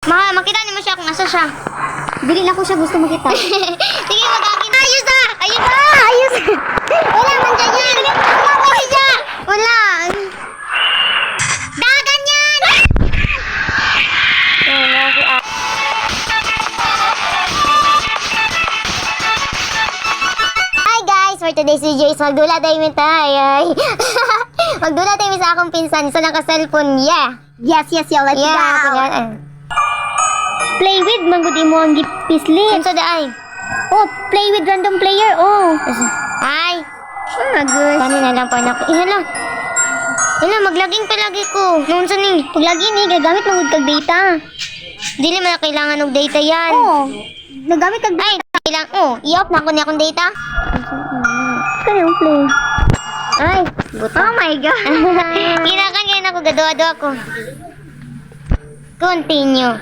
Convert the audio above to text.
Ma, makita nimo siya kung asa siya. Dili na ko siya gusto makita. Sige, mag-akin. Ayos na! Ayos na! Ayos! Wala man siya yan! Wala man siya! Wala! Dagan yan! Hi guys! For today's video is magdula tayo mi tay. Ay. Magdula tayo mi sa akong pinsan. Isa naka-cellphone. Yeah! Yes, yeah, let's Yeah! go. Kunyari. Play with man gud imo ang gipislit. Unsa da ay? Oh, play with random player. Oh. Ay! Oh, good. Paano na lang pa na ako? Eh, hala. Hala, maglaging palagi ko. Noon sa ni. Pag lagi ni gagamit man gud kag data. Dili man na kailangan og data yan. Oh. Nagamit kag Ay, kailang oh, i-off na ako niya akong data. Kani play. Ay, buta. Oh my God. Ginakan kayo na ako, gaduwa-duwa ko. Continue.